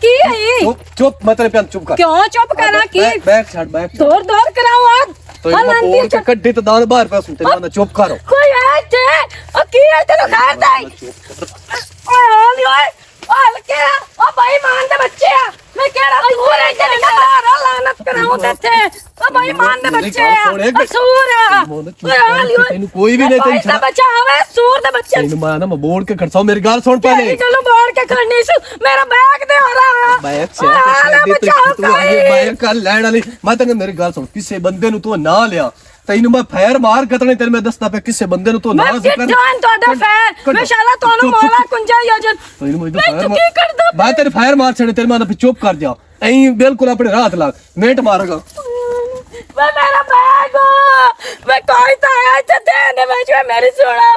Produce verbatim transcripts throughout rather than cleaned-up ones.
کی ہے یہ؟ چپ، چپ، میں تیرے پیان چپ کر۔ کیوں چپ کراں کی؟ بیک، بیک چھڑ، بیک چھڑ۔ دور دور کراؤ آپ۔ تو یہ میں بول کے کڈی تو دان باہر پہ سن، تیرے پیان چپ کرو۔ کوئی ہے تے؟ او کی ہے تیرے خیر دے؟ اوئے، اوئے، اوئے، او ہلکے آ، او بھائی مان دے بچے آ۔ میں کہڑا سور ہے تیرے نال؟ لعنت کراؤں تے تے۔ او بھائی مان دے بچے آ۔ او سور آ۔ اوئے، اوئے، تینوں کوئی بھی نہیں، بچا ہوئے سور دے بچے۔ تینوں میں نا، میں بول کے کھڑسا ہوں، میری گل سن پہلے۔ تیری گلوں بول کے کھڑنی سو، میرا بیگ دے ہو رہا۔ بیگ سے اوئے، تو آ لے، بچا تو آ گئی۔ بیگ کر لین والی۔ میں تینوں میری گل سن، کسے بندے نوں تو نہ لیا۔ تینوں میں فائر مار کتنے تیرے میں دستا پہ کسے بندے نوں تو نہ میں ذکر۔ کٹھان تو دا فائر، میں شالا تو نوں مارا کنجا یا جن۔ تینوں میں میں فائر تو مار۔ کی کر دا؟ میں تیرے فائر مار چھڑے، تیرے میں چپ کر جا۔ ایں بالکل اپنے رات لاگ، منٹ مارے گا۔ میں میرا بیگ ہو، میں کوئی تو ہے تے دے نے میں جو میری سونا،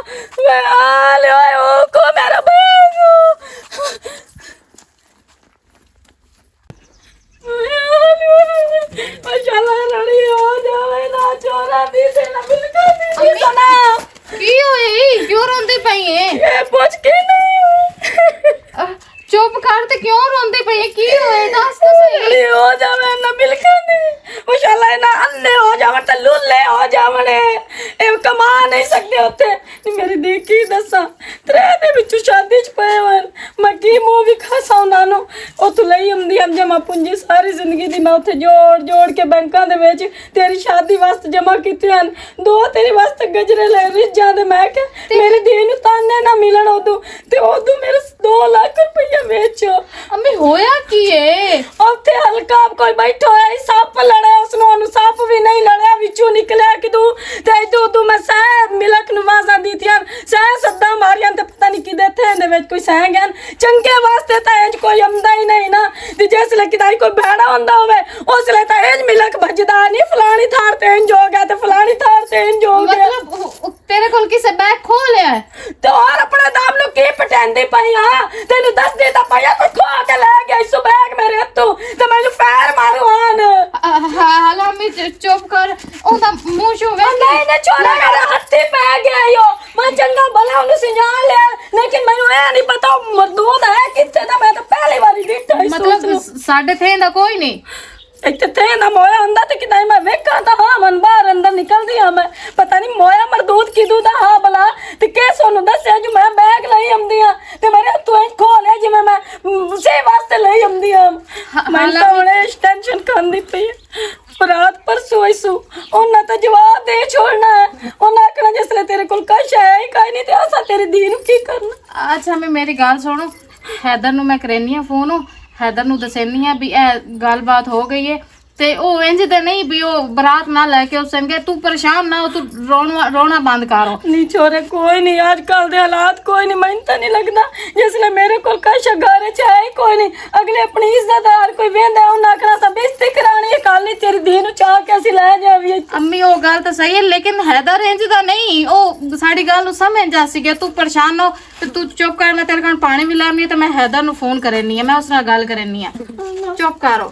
میں آ لے اوئے او کو میرا بیگ ہو۔ ماشاءاللہ، لڑی ہو جاوے نہ چورا دی تے نہ بالکل دی امی، سنا۔ کی ہوئی؟ کیوں روندی پئی ہے؟ یہ پوچھ کے نہیں ہوئی۔ چپ کر، تے کیوں روندی پئی ہے؟ کی ہوئے؟ دس تو صحیح۔ لڑی ہو جاوے نہ بالکل دی۔ ماشاءاللہ، نہ اندے ہو جاون تے لولے ہو جاون۔ اے کما نہیں سکدے اتھے۔ میری دی کی دساں، ترے دے وچوں شادی چ پئے ہوئے ہن۔ میں کی منہ وکھاساں انہاں نوں؟ اتھوں لئی آندی ہم جمع پونجی، ساری زندگی دی میں اتھے جوڑ جوڑ کے بینکاں دے وچ تیری شادی واسطے جمع کیتے ہن۔ دو تیرے واسطے گجرے لے رجاں دے، میں کہ میرے دین نوں تانے نہ ملن ادوں، تے ادوں میرے دو لاکھ روپیہ وچ۔ امی، ہویا کی ہے؟ اتھے الکاب کوئی بیٹھا ہویا سی، سپ لڑیا اس نوں، انوں سپ بھی نہیں لڑیا، وچوں نکلیا کدوں۔ تے ادوں ادوں میں سہ ملک نوں آوازاں دیتیاں، سہ سداں ماریاں، تے پتہ نہیں کدے تھے دے وچ کوئی سہ گئے۔ چنگے واسطے تے انج کوئی امدا ہی نہیں نا۔ تے جس لے کدائی کوئی بہڑا ہوندا ہوے، اس لے تے انج ملک بجدا نہیں، فلانی تھار تے انج ہو گیا، تے فلانی تھار تے انج ہو گیا۔ مطلب، او، او، تیرے کول کسے بیگ کھو لیا ہے؟ تے اور اپنے دام نوں کی پٹیندی پئی آ؟ تینوں دس دیندا پئی آ، کوئی کھو کے لے گیا اس بیگ میرے ہتھوں، تے مینوں فیر مارو آن۔ آ، ہا-، حالا امی چ-، چپ کر، اوندا منہ شو ویکھ۔ نہیں، نہیں، چھوڑا، میرے ہتھی پے گیا ایو۔ میں چنگا بھلا اونوں سنجھال لیا، لیکن مینوں اے نہیں پتا او مردود ہے کتھے دا، میں تے پہلی واری ڈٹھا اس مطلب، سوچ نوں۔ ساڈے تھے دا کوئی نہیں۔ اتھے تھے نہ مویا ہوندا تے کدائی میں ویکھاں تاں ہاں، من باہر اندر نکلدی ہاں میں۔ پتہ نہیں مویا مردود کدوں دا ہاں بلا، تے کس اونوں دسیا جو میں بیگ لئی آمدی ہاں، تے میرے ہتھوں انج کھو لیا جویں میں، م، اسی واسطے لئی آمدی ہاں۔ ہاں، میں حالانکہ تاں ہن اس ٹینشن کھاندی پئی ہاں۔ رات پرسوں ایسو، انہاں تاں جواب دے چھوڑنا ہے۔ انہاں آکھنا جس لے تیرے کول کچھ ہے ہی کوئی نہیں تے اساں تیری دھی نوں کی کرنا؟ اچھا، میں میری گل سنو، حیدر نوں میں کرینی آ فون، حیدر نوں دسینی آ بھی اے گل بات ہو گئی ہے۔ تے او انج تے نہیں بھی او برات نہ لے کے اس سنگے، تو پریشان نہ ہو، تو رونا، رونا بند کرو۔ نہیں چھوڑے، کوئی نہیں، آج کل دے حالات کوئی نہیں، مینوں تے نہیں لگدا جس لے میرے کول کچھ گھر چ ہے ہی کوئی نہیں۔ اگلے اپنی عزت دار کوئی ویندا ہے، انہاں آکھنا سا بےعزتی کرانی ہے، کل نہیں تیری دھی نوں چا کے اسی لے جاوی۔ امی، او گل تے صحیح ہے، لیکن حیدر انج دا نہیں، او ساڈی گل نوں سمجھ جا سی کہ تو پریشان ہو، تے تو چپ کر، میں تیرے کول پانی بھی لانی ہے، تے میں حیدر نوں فون کرنی ہے، میں اس نال گل کرنی ہے۔ چپ کرو۔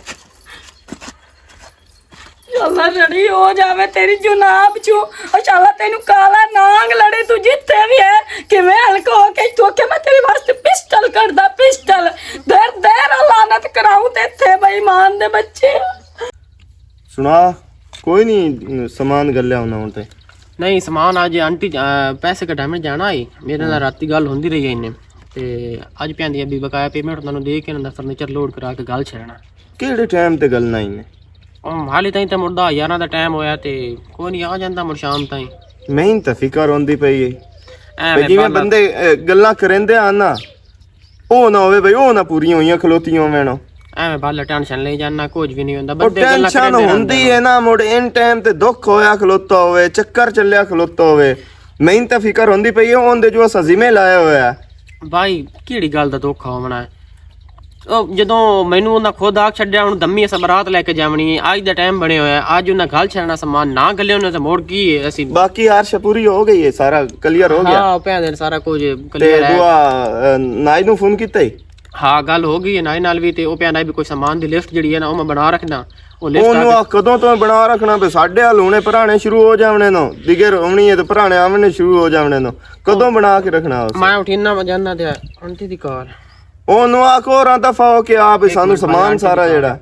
یا اللہ، رڑی ہو جاوے تیری جناب چوں۔ او شالا، تینوں کالا نانگ لڑے، تو جتھے بھی ہے، کیویں ہلکا ہو کے تو کہ میں تیرے واسطے پسٹل کڈدا، پسٹل۔ دیر، دیر لعنت کراؤں تے تھے بے ایمان دے بچے۔ سنا، کوئی نہیں، سامان گلیا ہونا ہن تے۔ نہیں، سامان اج آنٹی، آ، پیسے کڈھاوݨ جانا ہے۔ میرے نال راتی گل ہوندی رہی ہے انہیں۔ تے اج پیاندی ابھی بقایا پیمنٹ انہاں نوں دے کے انہاں دا فرنیچر لوڈ کرا کے گل چھڑنا۔ کیڑے ٹائم تے گلنا ہی نے؟ او، حالی تائیں تے مڑدا یاراں دا ٹائم ہویا تے کوئی نہیں آ جاندا مڑ شام تائیں۔ میں تے فکر ہوندی پئی ہے۔ ایویں تے جویں بھالا۔ بندے، اے، گلاں کریندے آ نا، او نہ ہووے بھائی، او نہ پوریاں ہوئیاں کھلوتیاں ہوون۔ ایویں بھالا ٹینشن لئی جانا، کچھ بھی نہیں ہوندا۔ او بندے گلاں ٹینشن کریندے ہوندی رہندے ہے نا، مڑ ان ٹائم تے دکھ ہویا کھلوتا ہووے، چکر چلیا کھلوتا ہووے۔ میں تے فکر ہوندی پئی ہے، اون دے جو اساں ذمہ لایا ہویا ہے۔ بھائی، کیڑی گل دا دکھ ہونا ہے؟ او، جدوں مینوں انہاں خود آکھ چھڈیا، ہن دمی اساں برات لے کے جاونی ہے۔ اج دا ٹائم بنے ہویا ہے، اج انہاں گھل چھڈنا سامان، نہ گھلے انہاں تے مڑ کی ہے اسی۔ باقی ہر شے پوری ہو گئی ہے، سارا کلیئر ہو گیا۔ ہاں، پیا دے سارا کچھ تے کلیئر ہے۔ دعا، اے، نائی نوں فون کیتا ہی؟ ہاں، گل ہو گئی ہے نائی نال وی، تے او پیا نائی وی کوئی سامان دی لسٹ جڑی ہے نا، او میں بنا رکھنا۔ او لسٹ اونوں آ آ کدوں تو بنا رکھنا، پے ساڈے حال ہونے پرانے شروع ہو جاونے نو، دیگر ہونی ہے تے پرانے آونے شروع ہو جاونے نو۔ کدوں بنا کے رکھنا اس؟ میں اٹھینا، میں جانا تے آنٹی دی کار۔ اونوں آکھو، اوراں دفعہ ہو کے آپ ایک سانوں منٹ، سامان آنٹی سارا جڑا۔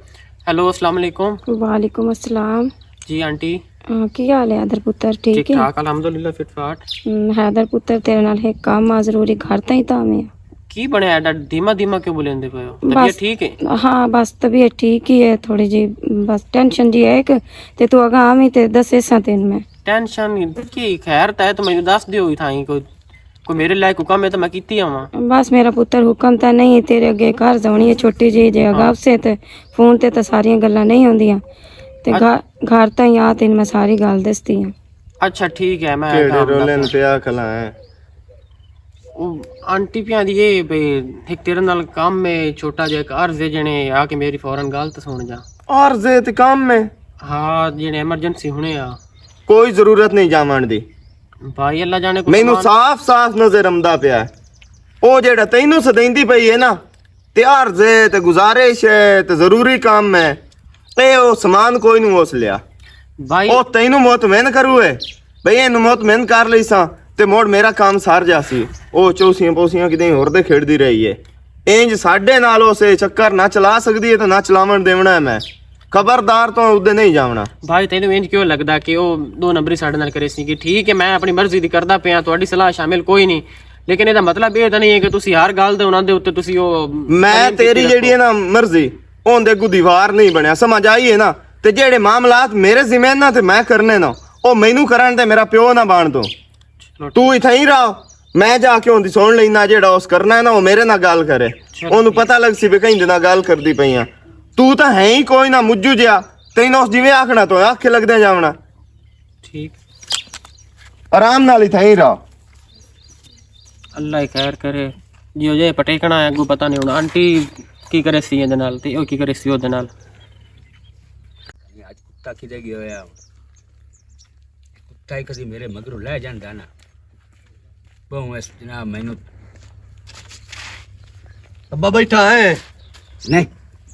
ہیلو، السلام علیکم۔ وعلیکم السلام۔ جی آنٹی۔ ہاں، کی حال ہے ادھر پتر؟ ٹھیک ٹھیک ہے؟ ٹھاک، الحمدللہ، فٹ فاٹ۔ ہم، حیدر پتر، تیرے نال ایک کام آ ضروری، گھر تائیں تاں میں۔ کی بنیا ایڈا دھیما دھیما کیوں بولیندے پئے ہو؟ طبیعت بس، ٹھیک ہے؟ ہاں، بس طبیعت ٹھیک ہی ہے، تھوڑی جی بس ٹینشن جی ہے ایک، تے تو اگاں آویں تے دسے ساں تین میں۔ ٹینشن کی خیر تے تو مینوں دس دیو ہی تھائی کوئی، کوئی میرے لائق حکم ہے تو میں کیتی آواں۔ بس میرا پتر حکم تے نہیں، تیرے اگے کار زونی ہے چھوٹی جی، جے ہاں۔ اگاں سے تے فون تے تے ساریاں گلاں نہیں ہوندیاں۔ تے اچ- گھر، گھر تائیں آ تین میں ساری گل دستی ہاں۔ اچھا ٹھیک ہے، میں کیڑے کام رولے کردا۔ پیا کھلا ہے؟ او آنٹی پیاں دی اے بھئی، ہک تیرے نال کم ہے، چھوٹا جہا ہک عرض ہے، جنے آ کے میری فوراً گل تے سن جا۔ عرض ہے تے کم ہے؟ ہاں، جنے ایمرجنسی ہونے آ۔ کوئی ضرورت نہیں جاون دی۔ بھائی، اللہ جانے کو مینوں سامان۔ صاف صاف نظر آمدا پیا ہے۔ او جیڑا تینوں سدیندی پئی ہے نا، تے عرض ہے، تے گزارش ہے، تے ضروری کام ہے۔ اے او سامان کوئی نوں اس لیا۔ بھائی۔ او تینوں مطمئن کرو ہے۔ بھئی، اینوں مطمئن کر لئی ساں، تے مڑ میرا کام سار جاسی۔ او چوسیاں پوسیاں کدیں ہور دے کھیڈدی رہی ہے۔ اینج ساڈے نال اسے چکر نہ چلا سکدی ہے تے نہ چلاون دیونا ہے میں۔ خبردار تو اودے نہیں جاونا۔ بھائی، تینوں اینج کیوں لگدا کہ او دو نمبری ساڈے نال کرے سی؟ کہ ٹھیک ہے، میں اپنی مرضی دی کردا پیاں، تہاڈی صلاح شامل کوئی نہیں، لیکن اے دا مطلب اے تاں نہیں ہے کہ تسی ہر گل دے انہاں دے اُتے تسی او میں تیری جیڑی ہے نا مرضی، اون دے اگوں دیوار نہیں بنیا، سمجھ آئی ہے نا؟ تے جیڑے معاملات میرے ذمہ نا تے میں کرنے نا، او مینوں کرن تے میرا پیو نہ بن دو۔ چلو تو اتھا ہی رہو، میں جا کے اون دی سن لینا، جیڑا اس کرنا ہے نا، او میرے نال گل کرے۔ چلو اونوں ٹھیک۔ پتہ لگ سی بھی کہیں دے نال گل کردی پئی آں۔ تو تاں ہے ہی کوئی نہ مجھو جیا، تینوں اس جویں آکھنا تو آکھ کے لگدے جاونا۔ ٹھیک۔ آرام نال اتھا ہی رہو۔ اللہ ہی خیر کرے۔ جی، او جے پٹیکنا ہے، اگوں پتہ نہیں ہن آنٹی کی کرے سی اے دے نال تے او کی کرے سی او دے نال۔ اج کتا کدے گیا ہویا؟ کتا ہی کدی میرے مگروں لے جاندا نا۔ بہوں اس جناب مینوں۔ ابا بیٹھا ہے؟ نہیں،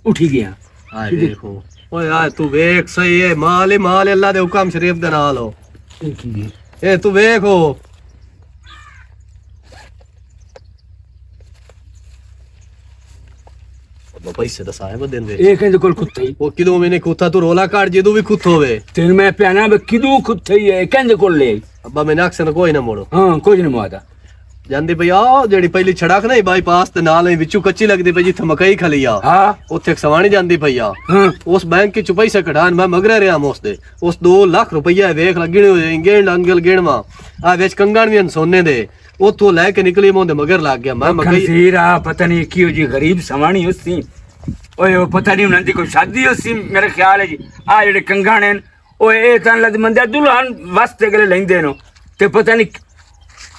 اٹھی گیا۔ آ دیکھو۔ اوئے آ تو ویکھ صحیح ہے، مال ہی مال اللہ دے حکم شریف دے نال ہو۔ اے تو ویکھ ہو۔ ابا پیسے دسائے میں دین دے۔ اے کہیں دے کول کتا ہی؟ او کدوں میں نے کتا تو رولا کاٹ جے دو بھی کتا ہوے۔ تین میں پیانا میں کدوں کتا ہی ہے، کہیں دے کول لے؟ ابا میں نے اکثر کوئی نہ موڑو۔ ہاں، کچھ نہیں موادا۔ جاندی پئی آ، جیڑی پہلی چھڑک نہیں بائی پاس تے نال ہی وچوں کچی لگدی پئی جتھے مکئی کھلی آ۔ ہاں۔ اوتھے ایک سوانی جاندی پئی آ۔ ہاں۔ اس بینک وچ پیسے کڈھان میں مگر رہیا ہم اس دے۔ اس دو لاکھ روپیہ ویکھ لگنے ہوئے، گین انگل گینواں۔ آ وچ کنگن وی ہن سونے دے۔ اوتھوں لے کے نکلی میں اوندے مگر لگ گیا۔ میں مکئی خنزیر آ، پتہ نہیں کیو جی غریب سوانی اس سی۔ اوئے، او پتہ نہیں انہاں دی کوئی شادی اس سی، میرے خیال ہے جی۔ آ جیڑے کنگن ہیں، اوئے، اے تاں لد مندے دلہن واسطے گلے لیندے نو۔ تے پتہ نہیں،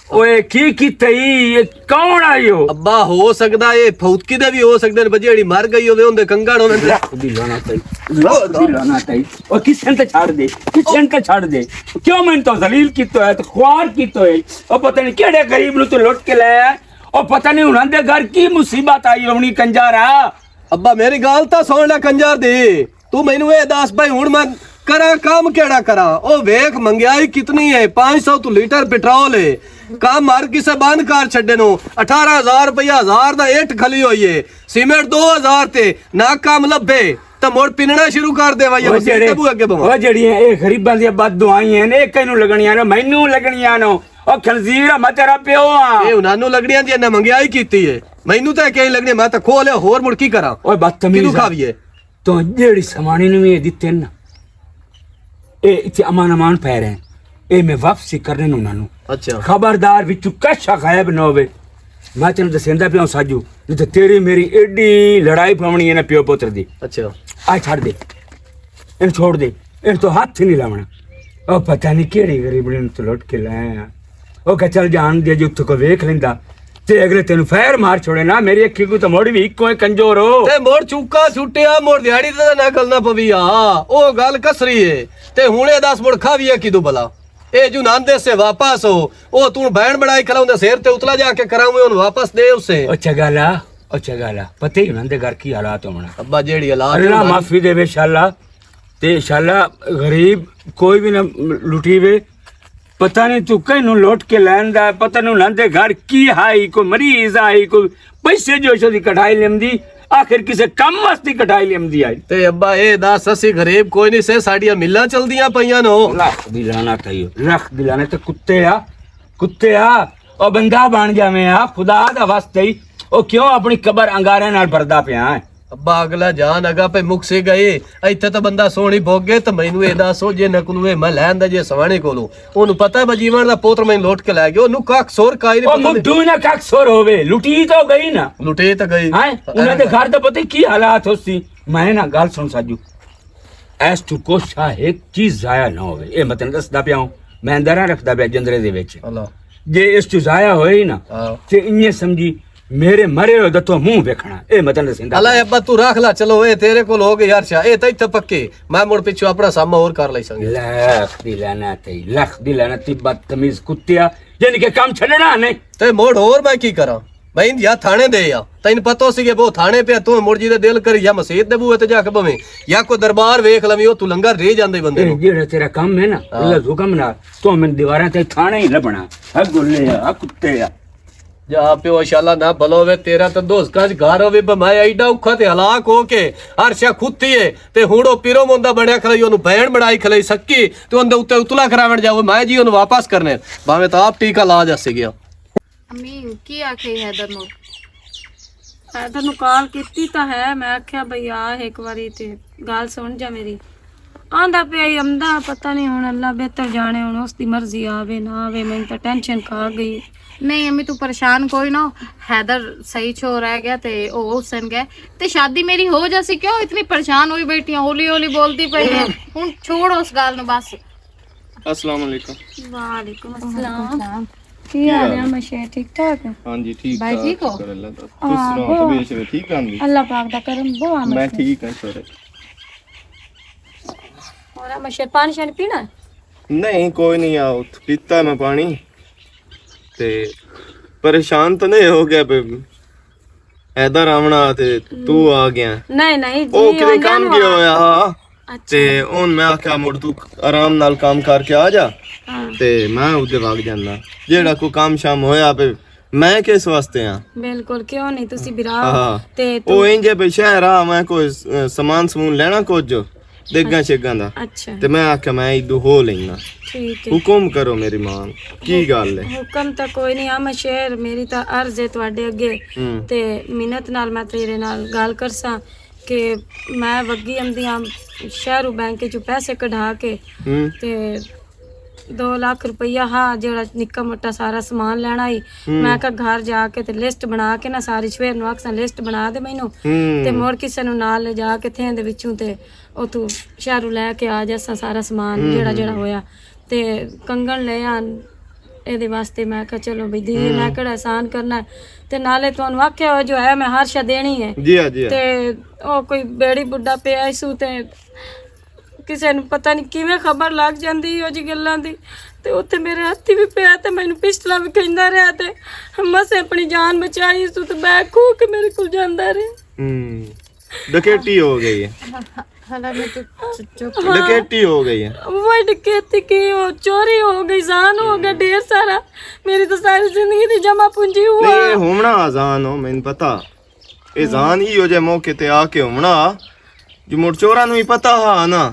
اوئے، کی کیتا ای؟ اے کون آئی ہو؟ ابا، ہو سکدا اے فوتکی دے بھی ہو سکدے نے، بجے جیڑی مر گئی ہوے، اوندے کنگن ہوون تے۔ لاکھ دی لعنت آئی، لاکھ دی لعنت آئی۔ او کسن تے چھڑ دے، کسن تے چھڑ دے۔ کیوں میں تو ذلیل کیتا ہے، تو خوار کیتا ہے؟ او پتہ نہیں کیڑے غریب نو تو لٹ کے لے آیا۔ او پتہ نہیں انہاں دے گھر کی مصیبت آئی ہونی کنجارا۔ ابا، میری گل تاں سن لے کنجر دی۔ تو مینوں اے دس بھائی، ہن میں کراں کم کیڑا کراں؟ او ویکھ، مہنگائی کتنی ہے، پانچ سو تو لیٹر پٹرول ہے۔ کم ہر کسے بند کر چھڈے نو، اٹھارہ ہزار روپیہ ہزار دا اٹ کھلی ہوئی ہے، سیمنٹ دو ہزار تے نہ کم لبھے، تے مڑ پننا شروع کر دے بھائی، او اب جڑے، سیٹے بو اگے بواں۔ او جڑیاں اے غریباں دی بد دعائیں ہیں، اے کینوں لگنیاں نے؟ مینوں لگنیاں نو۔ او خنزیر، میں تیرا پیو ہاں۔ اے انہاں نوں لگنیاں دی، انہاں مہنگائی کیتی ہے، مینوں تے کہیں لگنے، میں تے کھو لیا، ہور مڑ کی کراں؟ اوئے بدتمیز کدوں آ۔ کھاویے؟ تو جیڑی سمانے نوں اے دتے نا، اے اتھے امان امان پے رہے ہیں، اے میں واپسی کرنے نوں انہاں نوں۔ اچھا۔ خبردار وچوں کشا غائب نہ ہوے۔ میں تینوں دسیندا پیاں ساجو، نہیں تے تیری میری ایڈی لڑائی پاونی ہے نا پیو پتر دی۔ اچھا۔ آ چھڑ دے، ان چھوڑ دے، ان تو ہاتھ ہی نہیں لاونا۔ او پتہ نہیں کیڑی غریبڑی نوں تو لٹ کے لایا۔ او کہ چل جان دے، جو اتھوں کوئی ویکھ لیندا تے اگلے تینوں فیر مار چھوڑے نا، میری اکھی کو تو مڑ بھی کوئی کنجور ہو۔ تے مڑ چوکا چھٹیا، مڑ دیہاڑی تے نہ گل نہ پوی آ۔ او گل کسری ہے۔ تے ہن اے دس مڑ کھاویے کدوں بھلا؟ اے جو ناندے سے واپس ہو، او تو بہن بنائی کھڑا اوندے سر تے اتلا جا کے کراویں، ہن واپس دے اسے۔ او چگالا، او چگالا، پتہ ہی انہاں دے گھر کی حالات ہونا۔ ابا جیڑی حالات اللہ ہونا۔ معافی دے وے شالا، تے شالا غریب کوئی بھی نہ لٹی وے، پتہ نہیں تو کہیں نوں لوٹ کے لیندا ہے، پتہ نہیں انہاں دے گھر کی ہائی، کوئی مریض آئی، کوئی پیسے جو شو دی کٹھائی لیندی، آخر کسے کم واسطے کٹھائی لیندی آئی۔ تے ابا، اے دس، اسی غریب کوئی نہیں سے، ساڈیاں ملاں چلدیاں پئیاں نو۔ لکھ دی لعنت ہے، لکھ دی لعنت ہے، کتے آ، کتے آ، او بندہ بن جاویں آ، خدا دا واسطے ہی، او کیوں اپنی قبر انگارے نال بھردا پیا ہے؟ ابا، اگلا جان اگا پہ مک سے گئے۔ ایتھے تو بندہ سونی بھوگ گئے، تو مینوں اے دسو، جے نہ کولوں اے میں لین دا جے سوانے کولوں۔ اونوں پتہ ہے، میں جیون دا پوتر میں لوٹ کے لے گیا۔ اونوں کاک سور کائی نہیں او پتہ نہیں۔ مڈو نہ کاک سور ہووے، لٹی تو گئی نا۔ لٹے تو گئی۔ ہیں؟ انہاں دے گھر دا پتہ کی حالات ہو سی؟ میں نا گل سن ساجو۔ ایس تو کوشا ایک چیز ضائع نہ ہووے۔ اے متن دسدا پیا ہوں۔ میں اندر رکھدا پیا جندرے دے وچ۔ اللہ۔ جے اس تو ضائع ہوئے ہی نا، ہاں۔ تے انہیں سمجھی میرے مرے ہوئے دا تو منہ ویکھنا، اے مدن سنگھ۔ اللہ ابا تو رکھ لا، چلو اے تیرے کول ہو گئے یار شاہ، اے تے اتھے پکے، میں مڑ پچھو اپنا سامنا اور کر لئی سنگے۔ لکھ دی لعنت ہے، لکھ دی لعنت تی بدتمیز کتیا، یعنی کہ کام چھڈنا نہیں۔ تے موڑ اور میں کی کراں؟ میں یا تھانے دے یا، تین پتو سی کہ وہ تھانے پہ تو مڑ جی دے دل کری یا مسیت دے بوئے تے جا کے بویں، یا کوئی دربار ویکھ لویں، او تو لنگر رہ جاندے بندے اے نو۔ جیڑا تیرا کام ہے نا، ہاں۔ اللہ حکم نال تو میں دیواراں تے تھانے ہی لبنا۔ ہا گلے آ، ہا کتے آ۔ جا پیو، انشاءاللہ نہ بھلو وے، تیرا تے دوست کج گھر ہوے، بے میں ایڈا اوکھا تے ہلاک ہو کے ہر شے کھتی ہے، تے ہن او پیرو موندا بنیا کھلئی، اونوں بہن بنائی کھلئی سکی، تے اون دے اُتے اتلا کراون جاوے، میں جی اونوں واپس کرنے، بھاویں تاں آپ ٹیکا لا جاسے گیا۔ امی، کی آکھے حیدر نوں؟ حیدر نوں کال کیتی تاں ہے، میں آکھیا بھئی آ ایک واری تے گل سن جا میری۔ آندا پیا ہی امدا، پتہ نہیں ہن اللہ بہتر جانے، ہن اس دی مرضی آوے نہ آوے، مینوں تاں ٹینشن کھا گئی۔ نہیں امی، تو پریشان کوئی نہ ہو، حیدر صحیح چھو رہ گیا تے او حسن گئے تے شادی میری ہو جاسی۔ کیوں اتنی پریشان ہوئی بیٹھی ہیں، ہولی ہولی بولتی پئی ہے؟ ہن چھوڑ اس گل نوں بس۔ السلام علیکم۔ وعلیکم السلام۔ کی حال ہے؟ مشے ٹھیک ٹھاک ہے؟ ہاں جی، ٹھیک بھائی ٹھاک، ٹھیک ہو؟ شکر اللہ کا۔ تس ہاں، سناؤ، بہت طبیعت شبیعت ٹھیک ہے؟ اللہ پاک دا کرم، بہت میں مشے۔ ٹھیک ہاں، شکر ہے۔ اور مشے پانی شانی پینا ہے؟ نہیں، کوئی نہیں، آؤ، پیتا میں پانی۔ تے پریشان تو نہیں ہو گیا پہ حیدر آونا تے تو آ گیا؟ نہیں، نہیں جی، او کدے کام گیا ہویا ہا۔ اچھا۔ تے ہن میں آکھیا مڑ تو آرام نال کام کر کے آ جا۔ ہاں۔ تے میں اودے وگ جانا۔ جیڑا کوئی کام شام ہویا پہ میں کس واسطے ہاں؟ بالکل، کیوں نہیں، تسی برا ہو۔ ہاں۔ تے او تو انجے پہ شہر آ، میں کوئی س-، سامان سمون لینا کچھ، دیگاں شیگاں دا۔ اچھا۔ تے میں آکھیا میں ایدو ہو لینا۔ ٹھیک ہے۔ حکم کرو میری ماں، کی گل ہے؟ حکم تاں کوئی نہیں، آ میں شہر، میری تاں عرض ہے تواڈے اگے۔ ہوں۔ تے منت نال میں تیرے نال گل کرساں۔ کہ میں وگی آندی ہاں شہروں بینک چوں پیسے کڈھا کے ہوں۔ تے دو لاکھ روپیہ ہا، جیڑا نکا موٹا سارا سامان لینا ہی۔ ہوں۔ میں کہا گھر جا کے تے لسٹ بنا کے نا، ساری شہر نوں آکھساں لسٹ بنا دے مینوں۔ ہوں۔ تے مڑ کسے نوں نال لے جا کے تھیں دے وچوں تے اتھوں شہروں لے کے آ جاساں سارا سامان ہوں، جیڑا ہوں۔ جیڑا ہویا۔ تے کنگن لے آن، اے دے واسطے میں کہا چلو بھئی دی، ہوں۔ میں کہڑا احسان کرنا ہے۔ تے نالے تانوں آکھیا ہوا جو ہے میں ہر شے دینی ہے۔ جی ہاں، جی ہاں۔ تے او کوئی بیڑی بڈھا پیا ایسو تے کسے نوں پتہ نہیں کیویں خبر لگ جاندی او جی گلاں دی۔ تے اوتھے میرے ہتھی بھی پیا تے مینوں پسٹلاں وکھیندا رہیا تے مسے اپنی جان بچائی سو تے میں کھو کے میرے کول جاندا رہیا۔ ہوں۔ ڈکیٹی ہو گئی ہے۔ حالا میں تو چ-، چپ۔ ہاں۔ ڈکیٹی ہو گئی ہے۔ وہ ڈکیتی کی، وہ چوری ہو گئی، زان ہو گیا ڈھیر سارا۔ میری تو ساری زندگی دی جمع پونجی ہوا۔ نہیں، یہ ہومنا آزان ہو، میں پتا۔ یہ زان ہی ہو جائے موقع تے آ کے ہومنا۔ جو مڑ چوراں نوں ہی پتا ہا نا۔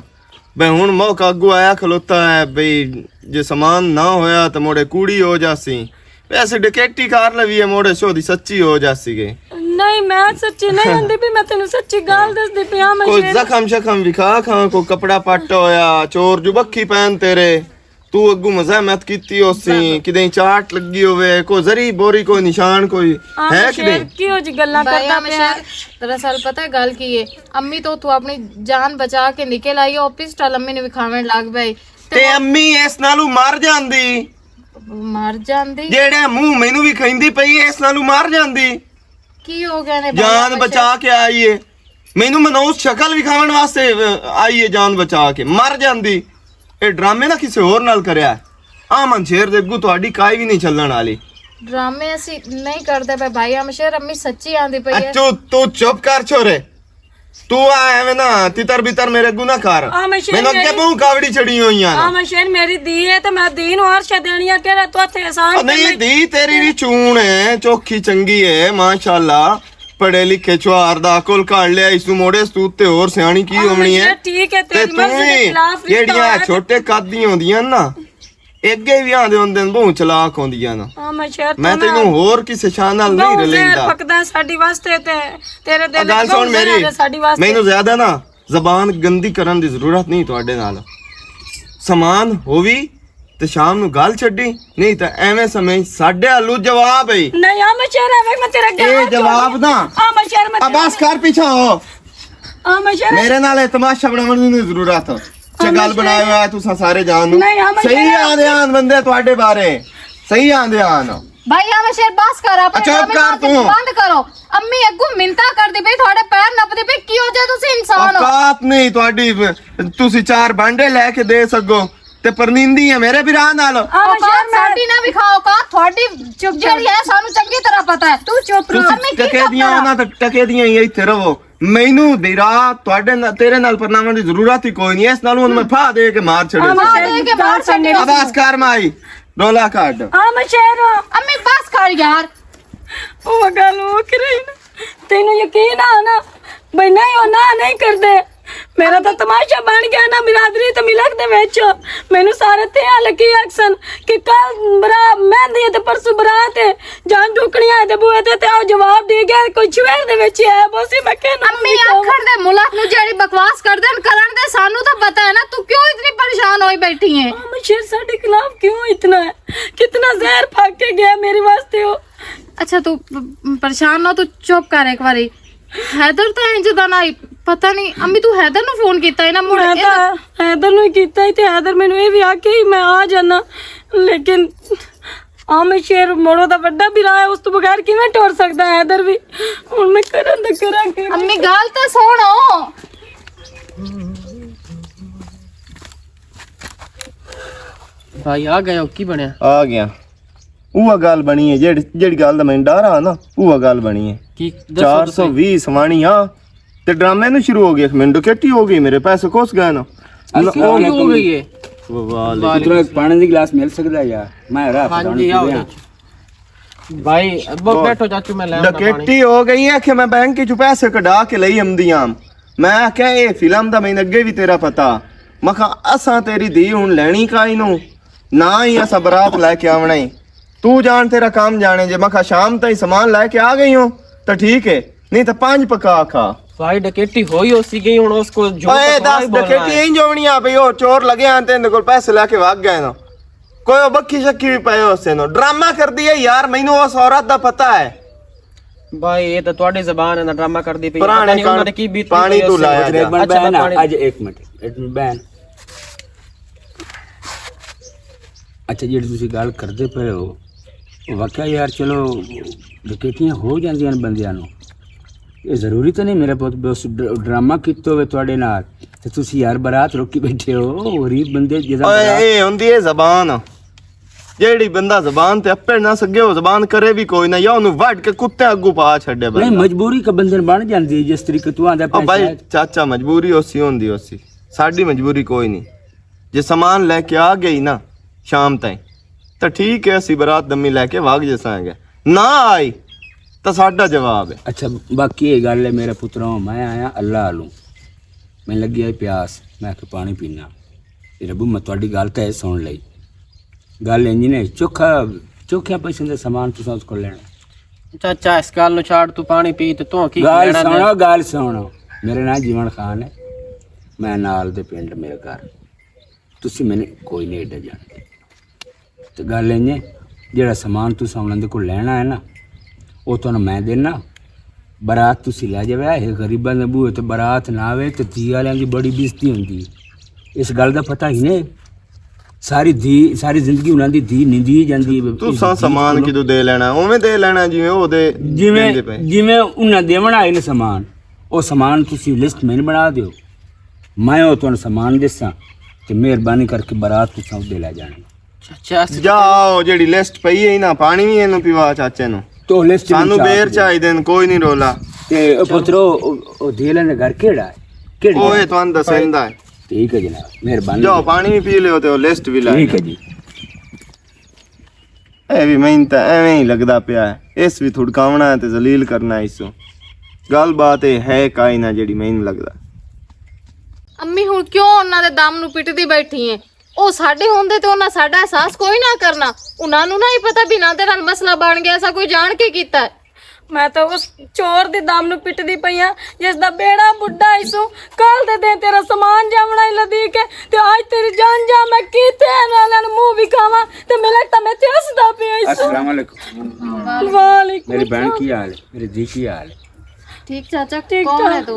بھئی ہن موقع اگوں آیا کھلوتا ہے، بھئی جے سامان نہ ہویا تے موڑے کوڑی ہو جاسی۔ ویسے ڈکیٹی کار لوی ہے، موڑے شو دی سچی ہو جاسی گئی۔ نہیں، میں سچی نہیں ہوندی بھی، میں تینوں سچی گال دسدی پیا، میں کوئی شیر زخم شخم وکھا کھاں، کوئی کپڑا پٹ ہویا، چور جو بکھی پہن تیرے، تو اگوں مزاحمت کیتی ہو سی، زیادہ۔ کدیں چاٹ لگی ہوئے، کوئی زری بوری، کوئی نشان، کوئی آ، ہے میں کدیں؟ شیر کی ہو جی گلاں بھائی، کردا میں پیا؟ شیر، دراصل پتہ ہے گل کی ہے؟ امی تو اتھوں اپنی جان بچا کے نکل آئی، او پسٹل امی نوں وکھاون لگ پئی۔ تے امی اس نالوں مر جاندی۔ مر جاندی؟ جیڑا منہ مینوں وکھاندی پئی ہے، اس نالوں مر جاندی۔ کی ہو گیا نے جان بچا کے آئی ہے۔ مینوں منوس شکل وکھاون واسطے آئی ہے، جان بچا کے مر جاندی۔ اے ڈرامے نہ کسے ہور نال کریا ہے۔ آ من شیر دے اگوں تہاڈی کائی وی نہیں چلن والی۔ ڈرامے اسی نہیں کردے پے بھائی، ہم شیر، امی سچی آندی پئی ہے۔ تو، تو چپ کر چھوڑے۔ تو آ ایویں نہ تتر بتر میرے اگوں نہ کر۔ آ میں شیر مینوں اگے میری بہوں کاوڑی چڑی ہوئی آ۔ آ میں شیر میری دی ہے تے میں دی نوں ہر شے دینی آ، کہڑا تو اتھے احسان آ، نہیں، کرنا؟ دی تیری بھی چون ہے، چوکھی چنگی ہے، ماشاءاللہ۔ پڑھے لکھے چوار دا عقل کر لیا، اس نوں موڑے استوت تے اور سیانی کی آ میں ہونی ہے؟ شیر ٹھیک ہے، تے تیری تو مرضی دے بھی خلاف رشتہ جیڑیاں ہویا تے چھوٹے قد دی ہوندیاں نا، اگے بھی آندے ہوندے نے، بہوں چلاک ہوندیاں نا۔ ہاں، میں شہر میں تینوں ہور کسے شاہ نال نہیں رلیندا۔ پکدا ہے ساڈی واسطے تے تیرے دل گل سن میری، ساڈی واسطے۔ مینوں زیادہ نا زبان گندی کرن دی ضرورت نہیں تواڈے نال۔ سامان ہووی تے شام نوں گل چھڈی، نہیں تے ایویں سمجھ ساڈے آلو جواب ہے۔ نہیں، ہاں، میں شہر ایویں میں تیرے اے گل جواب نہ۔ ہاں، میں شہر میں آ بس کر پیچھا ہو۔ ہاں، میں شہر میرے نال اے تماشا بناون دی نہیں ضرورت۔ چا گل بنایا ہوا ہے تساں سارے جان نوں۔ نہیں، ہم صحیح آندے آن بندے تواڈے بارے۔ صحیح آندے آن۔ بھائی، ہم شیر بس کر، اپنے چپ کر تو۔ بند کرو۔ امی اگوں منتا کر دی پئی، تھوڑے پیر نپ دی پئی، کیوں جے تسی انسان ہو؟ اوقات نہیں تواڈی، تسی چار بانڈے لے کے دے سکو تے پرنیندی ہے میرے بھرا نال۔ اوقات ساڈی نہ وکھاؤ، اوقات تھوڑی چپ جڑی ہے، سانو چنگی طرح پتہ ہے۔ تو چپ رہو۔ امی کی ٹکے دیاں نہ تے ٹکے دیاں ہی ایتھے رہو۔ مینوں دی رات تواڈے نال، تیرے نال پرناون دی ضرورت ہی کوئی نہیں، اس نال ہن میں پھا دے کے مار چھڑے۔ پھا دے کے مار چھڑے۔ آواز کر مائی، رولا کڈ۔ ہاں، میں شہر ہاں۔ امی بس کر یار۔ او گل او کرے نا، تینوں یقین آ نا، بھئی نہیں، او نہ نہیں کردے۔ میرا تو تماشا بن گیا نا برادری تے ملک دے وچ۔ مینوں سارے تے آ لگی اکسن کہ کل برا مہندی ہے تے پرسوں برات ہے۔ جان ڈھکنیاں دے بوئے تے تے او جواب دے گیا، کوئی شہر دے وچ ہی آیا، بوسی میں کہنا امی آکھن دے ملک نو جیڑی بکواس کردے ہن کرن دے، سانو تاں پتہ ہے نا، تو کیوں اتنی پریشان ہوئی بیٹھی ہے؟ ہاں، مشیر ساڈے خلاف کیوں اتنا ہے؟ کتنا زہر پھاک کے گیا میرے واسطے ہو۔ اچھا، تو پ-، پریشان نہ ہو، تو چپ کر ایک باری۔ حیدر تو انج دا نہ ہی، پتہ نہیں، امی تو حیدر نو فون کیتا ہے نا، مڑ میں اے تاں حیدر نو ہی کیتا ہے تے حیدر مینوں اے وی آکھیا ہی میں آ جانا، لیکن عامر شیر موڑو دا وڈا بھرا ہے، اس تو بغیر کیویں ٹر سکدا ہے حیدر وی؟ ہن میں کراں تے کراں کی؟ امی گل تے سنو۔ بھائی آ گئے ہو، کی بنیا؟ آ گیا۔ اوہ گل بنی ہے، جیڑ-، جیڑی گل دا میں ڈر آ نا، اوہ گل بنی ہے۔ کی؟ دسو چار سو وی سوانی آ، تے ڈرامے نو شروع ہو گیا، میں ڈکیٹی ہو گئی، میرے پیسے کھس گئے نا۔ السلام علیکم۔ ہو گئی ہے؟ وعلیکم۔ پترو، ایک پانی دی گلاس مل سکدا ہے یار؟ میں راہ ہاں پتہ جی، نہیں آؤ کدھر آ۔ بھائی، ابو بیٹھو چاچو، میں لے آؤں پانی۔ ڈکیٹی ہو گئی ہے کہ میں بینک چوں پیسے کڈا کے لئی آمدی آں۔ میں آکھیا، "اے فلم دا مینوں اگے وی تیرا پتہ۔" میں آکھیا، "اساں تیری دھی ہن لینی کائی نو، نہ ہی اساں برات لے کے آونا ہی۔ تو جان تیرا کام جانے جے۔" میں آکھیا، "شام تائیں سامان لے کے آ گئی ہوں تاں ٹھیک ہے، نہیں تاں پانچ پکا کھا۔" بھائی، ڈکیٹی ہوئی ہو سی گئی، ہن اس کو جو اے پکا دس ہی بولنا ڈکیٹی ہے۔ انج ہونی آ پئی، او چور لگے آن تے اندے کول پیسے لے کے وگ گئے نا۔ کوئی او بکھی شکی بھی پئے ہو سے نو۔ ڈرامہ کر دیا یار، مینوں اس عورت دا پتہ ہے۔ بھائی، یہ تو تہاڈی زبان ہے نا، ڈرامہ کردی پئی ہے۔ پتہ پرانے نہیں انہاں کن دے کی بیتی پانی پئی تو اس لایا وقت۔ جا۔ اچھا، میں پانی اج ایک منٹ، ایک منٹ بہن۔ اچھا، جیڑی تسی گل کردے پئے ہو، واقعہ یار، چلو، ڈکیتیاں ہو جاندیاں نے بندیاں نوں۔ یہ ضروری تو نہیں میرے پوت بے اس ڈر-، ڈرامہ کیتے ہوئے تہاڈے نال، تے تسی یار برات روکی بیٹھے ہو، غریب بندے جدا اوئے، برات۔ اے ہوندی ہے زبان۔ جیڑی بندہ زبان تے اپڑ نہ سکے، او زبان کرے بھی کوئی نہ، یا اونوں وڈ کے کتے اگوں پا چھڈے بندہ۔ نہیں، مجبوری کا بندے بن جاندی ہے، جس طریقے تو آندا او بھائی، پیسہ ہے۔ چاچا، مجبوری اسی ہوندی اسی، ساڈی مجبوری کوئی نہیں۔ جے سامان لے کے آ گئی نا شام تائیں، تے ٹھیک ہے، اسی برات دمی لے کے واگ جساں گے، نہ آئی تے ساڈا جواب ہے۔ اچھا، باقی یہ گل ہے میرے پترو، میں آیا اللہ آلوں، میں لگی آئی پیاس، میں آکھیا پانی پینا۔ اے ربو، میں تہاڈی گل تے سن لئی۔ گل انج نے، چوکھا، چوکھیاں پیسے دا سامان تساں اس کول لینا۔ چاچا، اس گل نو چھاڑ، تو پانی پی تے تو کی گل لینا دے؟ سنو، گل سنو۔ میرا نام جیون خان ہے، میں نال دے پنڈ میرے گھر۔ تسی مینوں کوئی نہیں ایڈا جاندے۔ تے گل انج ہے، جیڑا سامان تساں انہاں دے کول لینا ہے نا، او تانوں میں دینا۔ برات تسی لے جاوے، اے غریباں دے بوہے تے برات نہ آوے تے دھی والیاں دی بڑی بےعزتی ہوندی ہے۔ اس گل دا پتہ ہی نہیں۔ ساری دھی، ساری زندگی انہاں دی دھی نیندی ہی جاندی ہے۔ تساں سامان کدوں دے لینا؟ اوویں دے لینا جویں او دے جویں، دیندے پئے۔ جویں انہاں دیوݨ آئے نے سامان، او سامان تسی لسٹ میں بنا دیو۔ میں او تانوں سامان دساں تے مہربانی کر کے برات تساں اودے لے جانے۔ چاچا، اس جاؤ، جیڑی لسٹ پئی ہے نا، پانی وی اینوں پیوا چاچے نوں۔ تو لسٹ سانوں بیر چاہیدے نے، کوئی نہیں رولا۔ تے او پترو، او، او دیلے نے گھر کیڑا ہے؟ کیڑی اوہ جگہ؟ تانوں دسیندا ہے۔ ٹھیک ہے جناب، مہربانی۔ جاؤ، پانی بھی پی لیو تے او لسٹ بھی لے ٹھیک ہے جی۔ اے بھی میں تے ایویں ہی لگدا پیا ہے، اس بھی تھڑکاونا ہے تے ذلیل کرنا ہے اس۔ گل بات اے ہے کائی نہ جڑی میں نہیں لگدا۔ امی ہن کیوں انہاں دے دم نوں پٹدی بیٹھی ہے؟ او ساڈے ہوندے تے انہاں ساڈا احساس کوئی نہ کرنا۔ انہاں نوں نہ ہی پتہ بھی نہ دے نال مسئلہ بن گیا، ایسا کوئی جان کے کیتا ہے؟ میں تے اس چور دے دم نوں پٹدی پئی ہاں، جس دا بیڑا بڈھا ہی سو۔ کل دے دن تیرا سامان جاونا ہی لدی کے، تے آج تیری جان جا، میں کیتے انہاں نوں منہ وکھاواں، تے ملک تاں میں تے ہسدا پیا ہی سو۔ السلام علیکم۔ وعلیکم میری بہن السلام۔ کی حال ہے؟ میری جی کی حال ہے؟ ٹھیک چاچا، ٹھیک کون ہے ٹھاک۔ تو؟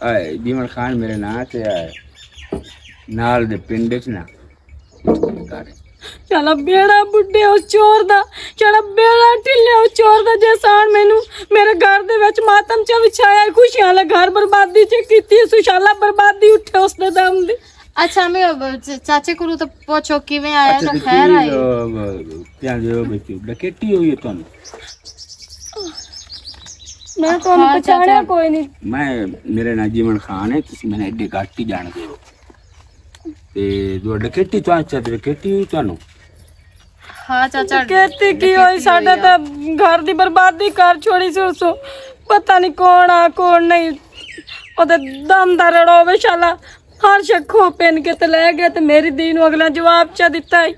اے جیون خان میرے ناں تے ہے، نال دے پنڈ چ نا۔ چلا بیڑا بڈھے اس چور دا، چلا بیڑا ٹھلے اس چور دا، جے سان مینوں میرے گھر دے وچ ماتم چا وچھایا، خوشیاں والا گھر بربادی چ کیتی، سوشالا بربادی اٹھے اس دے دم دی۔ اچھا، میں چاچے کو تو پوچھو کیویں آیا، اچھا، تو تے خیر کی، آئی؟ کیا جو بچو ڈکیٹی ہوئی ہے تانوں؟ میں تانوں ہاں، پہچانیا چاچا۔ کوئی نہیں۔ میں، میرے نال جیون خان ہے، تسی میں ایڈے گھٹ ہی جان دے ہو۔ تے جو ڈکیٹی تو اچھا تے ڈکیٹی ہوئی تانوں؟ ہاں چاچا، ڈکیٹی کی ہوئی، ساڈا تے گھر دی بربادی کر چھوڑی سی اس۔ پتہ نہیں کون آ کون نہیں۔ او تے دم دا رڑو وے شالا۔ ہر شکھو پن کے تے لے گئے تے میری دی نوں اگلا جواب چا دتا ہی۔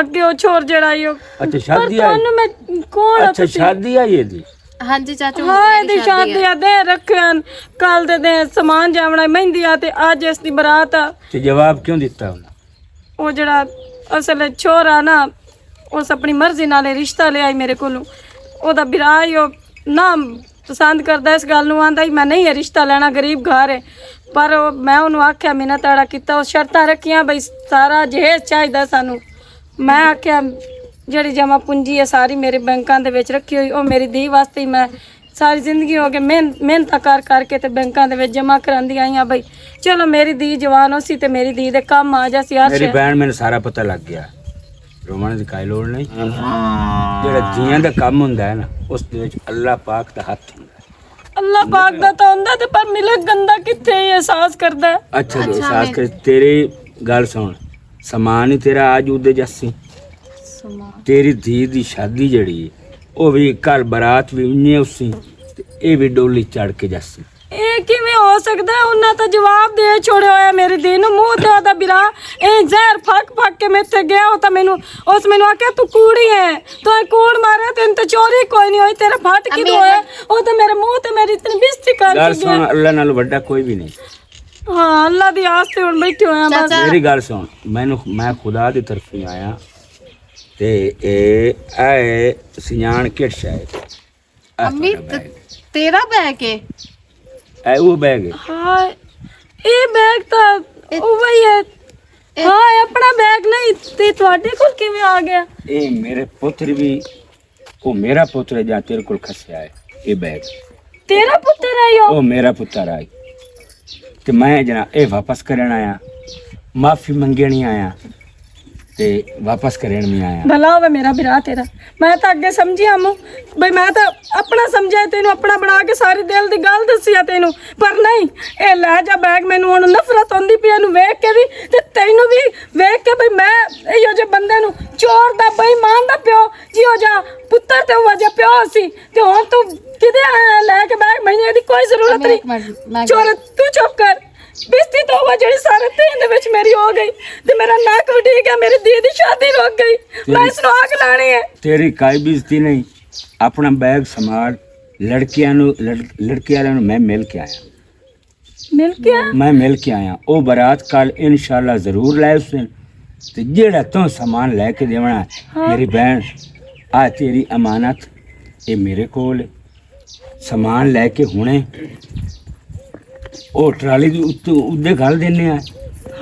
اگے او چھوڑ جڑا ہی او۔ اچھا، پر شادی آئی؟ تانوں میں کون آ اچھا، تسی؟ شادی آئی ہے دی؟ ہاں جی چاچو، ہاں، میری دی شادی شادی ہے۔ آ دے رکھن، کل دے دے سامان جاونا مہندی آ تے اج اس دی برات آ۔ تے جواب کیوں دتا انہاں؟ او جڑا اصل چھوہر آ نا، اس اپنی مرضی نال اے رشتہ لے آئی میرے کولوں۔ او دا برا ہی او نہ پسند کردا اس گل نوں، آندا ہی میں نہیں اے رشتہ لینا، غریب گھر ہے۔ پر او، میں انہوں آکھیا، منت آڑا کیتا، اس شرطاں رکھیاں بھئی سارا جہیز چاہیدا سانوں۔ میں آکھیا جڑی جمع پونجی ہے ساری میرے بینکاں دے وچ رکھی ہوئی، او میری دھی واسطے ہی میں ساری زندگی ہو گئی محن-، محنتاں کر کر کے تے بینکاں دے وچ جمع کراندی آئی ہاں بھائی۔ چلو میری دھی جوان ہو سی تے میری دھی دے کم آ جا سی ہر میری شے۔ بہن، مینوں سارا پتہ لگ گیا، رومن دی کائی لوڑ نہیں۔ جڑا دھیاں دا کم ہوندا ہے نا، اس دے وچ اللہ پاک دا ہاتھ ہوندا ہے۔ اللہ پاک دا تاں ہوندا تے پر ملک گندا کتھے ہی احساس کردا ہے۔ اچھا، اچھا، احساس میں کر، تیری گل سن، سامان ہی تیرا آج اودے جاسی۔ سامان۔ تیری دھی دی شادی جڑی ہے، او وی کل برات وی انجے اسی، تے اے وی ڈولی چڑھ کے جاسی۔ اے کیویں ہو سکدا ہے؟ انہاں تاں جواب دے چھوڑیا ہویا میری دھی نوں، منہ تے اودا برا اے زہر پھک پھک کے میتھے گیا، او تاں مینوں، اس مینوں آکھیا، "تو کوڑی ہے، تو اے کوڑ مارے، تینوں تے چوری کوئی نہیں ہوئی، تیرا پھٹ کدوں ہویا؟" او تاں میرے منہ تے میری اتنی بےزتی کر گل کے سن، گیا۔ اللہ نال وڈا کوئی بھی نہیں۔ ہاں، اللہ دی آس تے ہن بیٹھے ہوئے ہیں بس۔ چاچا۔ میری گل سن، مینوں، میں خدا دی طرفوں آیا، تے اے، اے سیان کٹ شاید۔ اے امی، تہاڈا ت-، بیگ۔ تیرا بیگ ہے؟ اے وہ بیگ ہے۔ ہاں، اے بیگ تاں اے، اوہی ہے۔ اے ہاں، اے اپنا بیگ نہیں، تے تہاڈے کول کیویں آ گیا؟ اے میرے پتر بھی، او میرا پتر ہے جہاں تیرے کول کھسیا ہے، اے بیگ۔ تیرا پتر ہے یو؟ او میرا پتر ہے۔ تے میں جنا اے واپس کرن آیا، معافی منگنی آیا، تے واپس کرن بھی آیا۔ بھلا ہوے میرا بھرا تیرا۔ میں تاں اگے سمجھیا مو، بھئی میں تاں اپنا سمجھیا تینوں، اپنا بنا کے ساری دل دی گل دسی آ تینوں، پر نہیں، اے لے جا بیگ، مینوں ہن نفرت ہوندی پئی اینوں ویکھ کے بھی، تے تینوں بھی ویکھ کے، بھئی میں ایہو جے بندے نوں، چور دا، بے ایمان دا پیو، جیہو جا پتر تے اوہو جا پیو سی، تے ہن تو کدے آیا لے کے بیگ؟ مینوں ایہدی کوئی ضرورت نہیں۔ چور، تو چپ کر۔ بستی تو ہوا جڑی سارے دین دے وچ میری ہو گئی، تے میرا نک وڈی گیا، میری دھی دی شادی رک گئی۔ میں اس نوں آگ لانی ہے۔ تیری کائی بےزتی نہیں، اپنا بیگ سنبھال، لڑکیاں نوں، لڑ-، لڑکے والے نوں میں مل کے آیا۔ مل کے آیا؟ میں مل کے آیا۔ او برات کل انشاءاللہ ضرور لے اس دن۔ تے جیڑا تو سامان لے کے دیونا ہے، ہاں۔ میری بہن، آ تیری امانت، اے میرے کول ہے۔ سامان لے کے ہنے او ٹرالی دی اتو-، ادے گھل دینے آ۔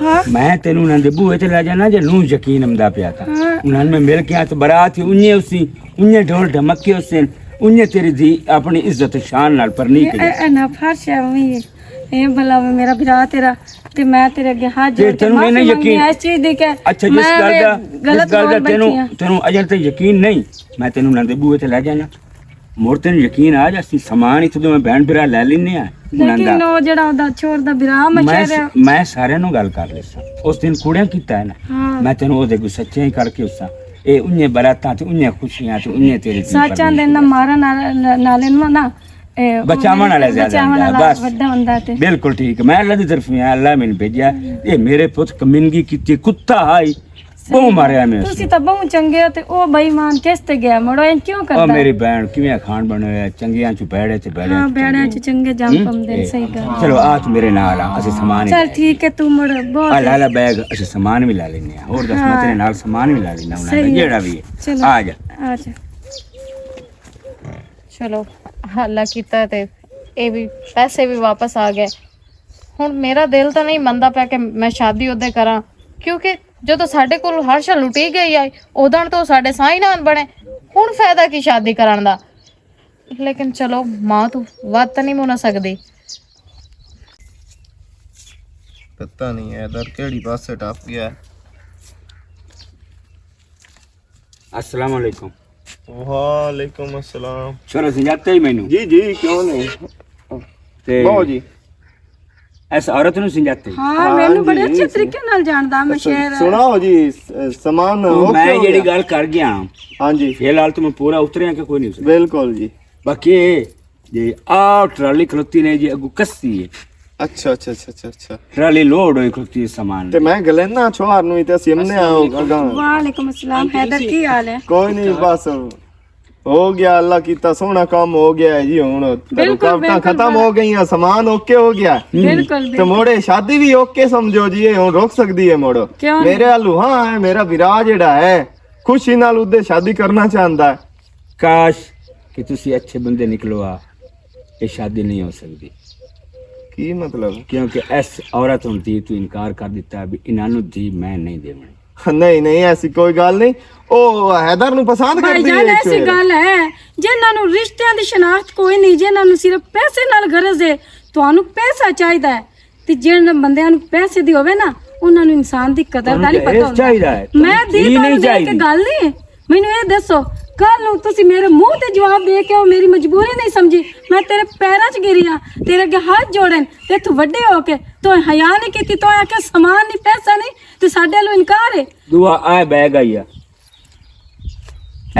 ہاں۔ میں تینوں انہاں دے بوہے تے لے جانا جے نوں یقین امدا پیا تھا۔ ہاں۔ انہاں نے میں مل کے آ تے برات ہی انجے اسی، انجے ڈھول ڈھمکے اسی، انجے تیری دھی اپنی عزت شان نال پرنی اے، کری۔ اے، اے نہ فرش ہے اوی۔ اے بھلا وے میرا بھرا تیرا، تے میں تیرے اگے ہاتھ تے جوڑ کے تینوں معافی نہیں منگنی یقین؟ ہے اس چیز دی کہ اچھا، جس میں گل وے دا، جس غلط گل دا مان تینوں، بیٹھی ہاں۔ تینوں اجے تے یقین نہیں، میں تینوں انہاں دے بوہے تے لے جانا۔ مڑ تینوں یقین آ جا، اسی سامان اتھوں دوویں بہن بھرا لے لینے آ۔ انہاں لیکن دا او جڑا اودا چھوڑ دا بھرا، میں میں شہر س-، میں سارے نوں گل کر لیساں۔ اس دن کوڑیاں کیتا ہے نا، ہاں۔ میں تینوں او دے گو سچے ہی کر کے اساں۔ اے انہیں براتاں تے انہیں خوشیاں تے انہیں تیرے کی سچاں دے نہ مارن نال-، نالے نوں نا، اے، او بچاون والے زیادہ بچاون ہوندا ہے، والا بس۔ وڈا ہوندا تے۔ بالکل ٹھیک۔ میں اللہ دی طرف میں، اللہ میں بھیجا۔ اے میرے پت کمنگی کیتی، کتا ہائی۔ بہوں ماریا میں اس تسی نوں۔ تاں بہوں چنگے ہو تے او بے ایمان کس تے گیا؟ مڑو این کیوں او کردا؟ میری بہن، کیویں کھان بنے ہوئے، چنگیاں چوں بیڑے تے بیڑے ہاں، چوں بیڑیاں چنگے۔ چوں چنگے جام ہم؟ پمدے، اے، صحیح گل۔ چلو، آ تو میرے نال آ، اسے سامان ہی چل لے ٹھیک ہے، تو مڑ بہت آ لالا بیگ، اسے سامان بھی لا لینے ہیں۔ اور دس، میں ہاں۔ تیرے نال سامان بھی لا لینا، انہاں دا صحیح ہے۔ جیڑا بھی ہے۔ چلو۔ آ جا۔ آ جا۔ چلو، حالہ کیتا تے اے بھی، پیسے بھی واپس آ گئے۔ ہن میرا دل تاں نہیں مندا پیا کہ میں شادی اودے کراں، کیونکہ جدوں ساڈے کول ہر شے لٹی گئی آئی، اودن تو ساڈے سائیں نہ بنے۔ ہن فائدہ کی شادی کرن دا؟ لیکن چلو، ماں تو وات تاں نہیں منا سکدی۔ پتہ نہیں حیدر کیڑی پاسے ٹپ گیا۔ السلام علیکم۔ وعلیکم السلام۔ چھوڑا سنجاتے ہی مینوں۔ جی، جی، کیوں نہیں؟ تے بہو جی۔ اس عورت نوں سنجاتے ہی؟ ہاں، ہاں مینوں جی، بڑے اچھے جی۔ طریقے نال جاندا میں سن-، شہر۔ سناؤ جی، س-، سامان او اوکے میں ہو جیڑی گیا؟ گل کر گیا ہاں۔ ہاں جی۔ فی الحال تو میں پورا اتریا کہ کوئی نہیں اتریا۔ بالکل جی۔ باقی اے جی آ ٹرالی کھلوتی نے جی، اگو کسی ہے۔ اچھا، اچھا، اچھا، اچھا، اچھا۔ ٹرالی لوڈ ہوئی کھلوتی ہے سامان تے دی۔ میں گلینا چھوہر نوں تے سیمنے آؤ اگاں۔ وعلیکم السلام، حیدر، کی حال ہے؟ کوئی نہیں، بس ہو گیا، اللہ کیتا سوہنا کام ہو گیا ہے جی۔ ہن بالکل، رکاوٹاں بالکل، ختم ہو گئیاں، سامان اوکے ہو گیا۔ بالکل، تے بالکل۔ موڑے شادی بھی اوکے سمجھو جی، اے ہن رک سکدی ہے موڑو۔ کیوں نہیں؟ میرے آلو ہاں ہے، میرا ویرا جڑا ہے، خوشی نال اودے شادی کرنا چاہندا ہے۔ کاش کہ تسی اچھے بندے نکلو آ، یہ شادی نہیں ہو سکتی۔ کی مطلب؟ کیونکہ اس عورت ہن دھی تو انکار کر دیتا ہے، بھی انہاں نوں دھی میں نہیں دیونی۔ نہیں، نہیں، ایسی کوئی گل نہیں۔ او حیدر نوں پسند بھائی کردی جان، ہے ایسی چوہر۔ گل ہے، جنہاں نوں رشتیاں دی شناخت کوئی نہیں، جنہاں نوں صرف پیسے نال غرض ہے، تانوں پیسہ چاہیدا ہے۔ تے جن بندیاں نوں پیسے دی ہووے نا، انہاں نوں انسان دی قدر دا نہیں پتہ ہوندا۔ میں دی تانوں دیکھ کے گل نہیں، مینوں اے دسو، کل نوں تسی میرے منہ تے جواب دے کے او میری مجبوری نہیں سمجھی، میں تیرے پیراں چ گری ہاں، تیرے اگے ہاتھ جوڑن، تے تو وڈے ہو کے تو حیا نہیں کیتی، تو آکھیا سامان نہیں، پیسہ نہیں، تے ساڈے لو انکار ہے۔ دعا آئے بیگ آئی ہے۔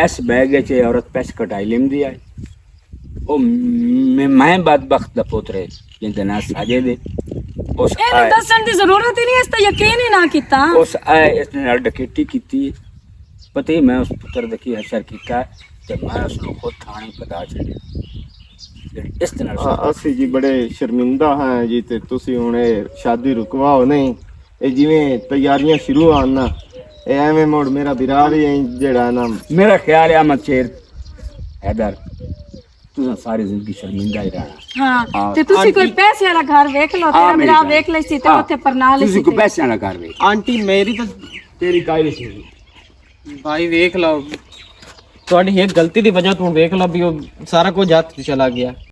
اس بیگ وچ اے عورت پیسے کٹائی لیندی آئی۔ او میں، میں بدبخت دا پوتر ہے، جن دا ناں ساجد ہے۔ اس اینوں آئے دسن دی ضرورت ہی نہیں، اس تے یقین ہی نہ کیتا۔ اس آئے اس نے نال ڈکیٹی کیتی۔ پتہ ہی میں اس پتر دا کی حشر کیتا تے میں اس نوں خود تھانے پدا چھڈیا۔ جڑی اس دے نال آ، اسی جی بڑے شرمندہ ہاں جی، تے تسی ہن اے شادی رکواؤ نہیں۔ اے جویں تیاریاں شروع ہن نا، اے ایویں مڑ میرا برا وی ایں جڑا نا۔ میرا خیال ہے احمد شیر حیدر، تساں ساری زندگی شرمندہ ہی رہنا۔ ہاں، ہاں۔ تے تسی کوئی پیسے والا گھر ویکھ لو، تیرا برا ویکھ لے سی تے اوتھے پرنا لے سی۔ تسی کوئی پیسے والا گھر ویکھ۔ آنٹی میری تے تیری کائی سی۔ بھائی ویکھ لو، تہاڈی ایک غلطی دی وجہ تو ویکھ لو بھی او سارا کچھ ہاتھ چ چلا گیا۔